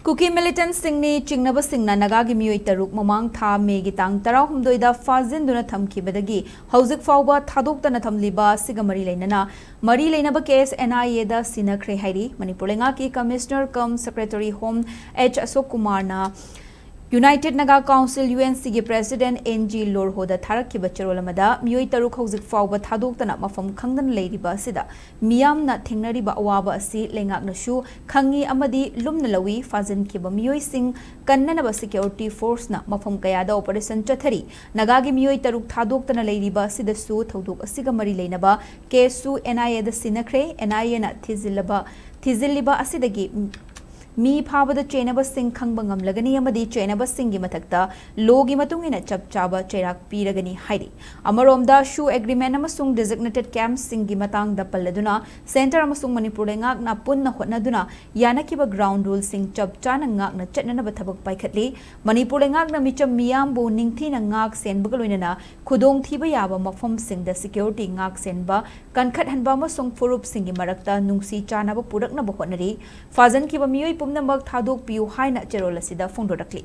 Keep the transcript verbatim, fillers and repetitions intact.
ꯀꯨꯀꯤ ꯃꯤꯂꯤꯇꯦꯟꯠꯁꯤꯡꯅꯤ ꯆꯤꯡꯅꯕꯁꯤꯡꯅ ꯅꯥꯒꯥꯒꯤ ꯃꯤꯑꯣꯏ ꯇꯔꯨꯛ ꯃꯃꯥꯡ ꯊꯥ ꯃꯦꯒꯤ ꯇꯥꯡ ꯇꯔꯥꯍꯨꯝꯗꯣꯏꯗ ꯐꯥꯖꯤꯟꯗꯨꯅ ꯊꯝꯈꯤꯕꯗꯒꯤ ꯍꯧꯖꯤꯛ ꯐꯥꯎꯕ ꯊꯥꯗꯣꯛꯇꯅ ꯊꯝꯂꯤꯕ ꯑꯁꯤꯒ ꯃꯔꯤ ꯂꯩꯅꯅ ꯃꯔꯤ ꯂꯩꯅꯕ ꯀꯦꯁ NIAꯗ ꯁꯤꯟꯅꯈ꯭ꯔꯦ ꯍꯥꯏꯔꯤ꯫ ꯃꯅꯤꯄꯨꯔ ꯂꯩꯉꯥꯛꯀꯤ Commissioner cum Secretary Home H ꯑꯁꯣꯛ ꯀꯨꯃꯥꯔꯅ United Naga Council, UNCꯒꯤ President N G ꯂꯣꯔꯍꯣꯗ ꯊꯥꯔꯛꯈꯤꯕ ꯆꯦꯔꯣꯜ ꯑꯃꯗ ꯃꯤꯑꯣꯏ ꯇꯔꯨꯛ ꯍꯧꯖꯤꯛ ꯐꯥꯎꯕ ꯊꯥꯗꯣꯛꯇꯅ ꯃꯐꯝ ꯈꯪꯗꯅ ꯂꯩꯔꯤꯕ ꯑꯁꯤꯗ ꯃꯤꯌꯥꯝꯅ ꯊꯦꯡꯅꯔꯤꯕ ꯑꯋꯥꯕ ꯑꯁꯤ ꯂꯩꯉꯥꯛꯅꯁꯨ ꯈꯪꯏ ꯑꯃꯗꯤ ꯂꯨꯝꯅ ꯂꯧꯏ꯫ ꯐꯥꯖꯤꯟꯈꯤꯕ ꯃꯤꯑꯣꯏꯁꯤꯡ ꯀꯟꯅꯅꯕ security forceꯅ ꯃꯐꯝ ꯀꯌꯥꯗ operation ꯆꯠꯊꯔꯤ꯫ ꯅꯥꯒꯥꯒꯤ ꯃꯤꯑꯣꯏ ꯇꯔꯨꯛ ꯊꯥꯗꯣꯛꯇꯅ ꯂꯩꯔꯤꯕ ꯑꯁꯤꯗꯁꯨ ꯊꯧꯗꯣꯛ ꯑꯁꯤꯒ ꯃꯔꯤ ꯂꯩꯅꯕ ꯀꯦꯁꯁꯨ NIAꯗ ꯁꯤꯟꯅꯈ꯭ꯔꯦ꯫ NIAꯅ ꯊꯤꯖꯤꯜꯂꯕ ꯊꯤꯖꯤꯜꯂꯤꯕ ꯑꯁꯤꯗꯒꯤ ꯃꯤ ꯐꯥꯕꯗ ꯆꯦꯟꯅꯕꯁꯤꯡ ꯈꯪꯕ ꯉꯝꯂꯒꯅꯤ ꯑꯃꯗꯤ ꯆꯦꯟꯅꯕꯁꯤꯡꯒꯤ ꯃꯊꯛꯇ lawꯒꯤ ꯃꯇꯨꯡ ꯏꯟꯅ ꯆꯞ ꯆꯥꯕ ꯆꯩꯔꯥꯛ ꯄꯤꯔꯒꯅꯤ ꯍꯥꯏꯔꯤ꯫ ꯑꯃꯔꯣꯝꯗ ꯁꯨ agreement ꯑꯃꯁꯨꯡ designated campꯁꯤꯡꯒꯤ ꯃꯇꯥꯡꯗ ꯄꯜꯂꯗꯨꯅ centre ꯑꯃꯁꯨꯡ ꯃꯅꯤꯄꯨꯔ ꯂꯩꯉꯥꯛꯅ ꯄꯨꯟꯅ ꯍꯣꯠꯅꯗꯨꯅ ꯌꯥꯅꯈꯤꯕ ground ruleꯁꯤꯡ ꯆꯞ ꯆꯥꯅ ꯉꯥꯛꯅ ꯆꯠꯅꯅꯕ ꯊꯕꯛ ꯄꯥꯏꯈꯠꯂꯤ꯫ ꯃꯅꯤꯄꯨꯔ ꯂꯩꯉꯥꯛꯅ ꯃꯤꯆꯝ ꯃꯤꯌꯥꯝꯕꯨ ꯅꯤꯡꯊꯤꯅ ꯉꯥꯛ ꯁꯦꯟꯕꯒ ꯂꯣꯏꯅꯅ ꯈꯨꯗꯣꯡꯊꯤꯕ ꯌꯥꯕ ꯃꯐꯝꯁꯤꯡꯗ security ꯉꯥꯛ ꯁꯦꯟꯕ ꯀꯟꯈꯠꯍꯟꯕ ꯑꯃꯁꯨꯡ ꯐꯨꯔꯨꯞꯁꯤꯡꯒꯤ ꯃꯔꯛꯇ ꯅꯨꯡꯁꯤ ꯆꯥꯟꯅꯕ ꯄꯨꯔꯛꯅꯕ ꯍꯣꯠꯅꯔꯤ꯫ ꯐꯥꯖꯤꯟꯈꯤꯕ ꯃꯤꯑꯣꯏ ꯄꯨꯝꯅꯃꯛ ꯊꯥꯗꯣꯛꯄꯤꯌꯨ ꯍꯥꯏꯅ ꯆꯦꯔꯣꯜ ꯑꯁꯤꯗ ꯐꯣꯡꯗꯣꯔꯛꯂꯤ꯫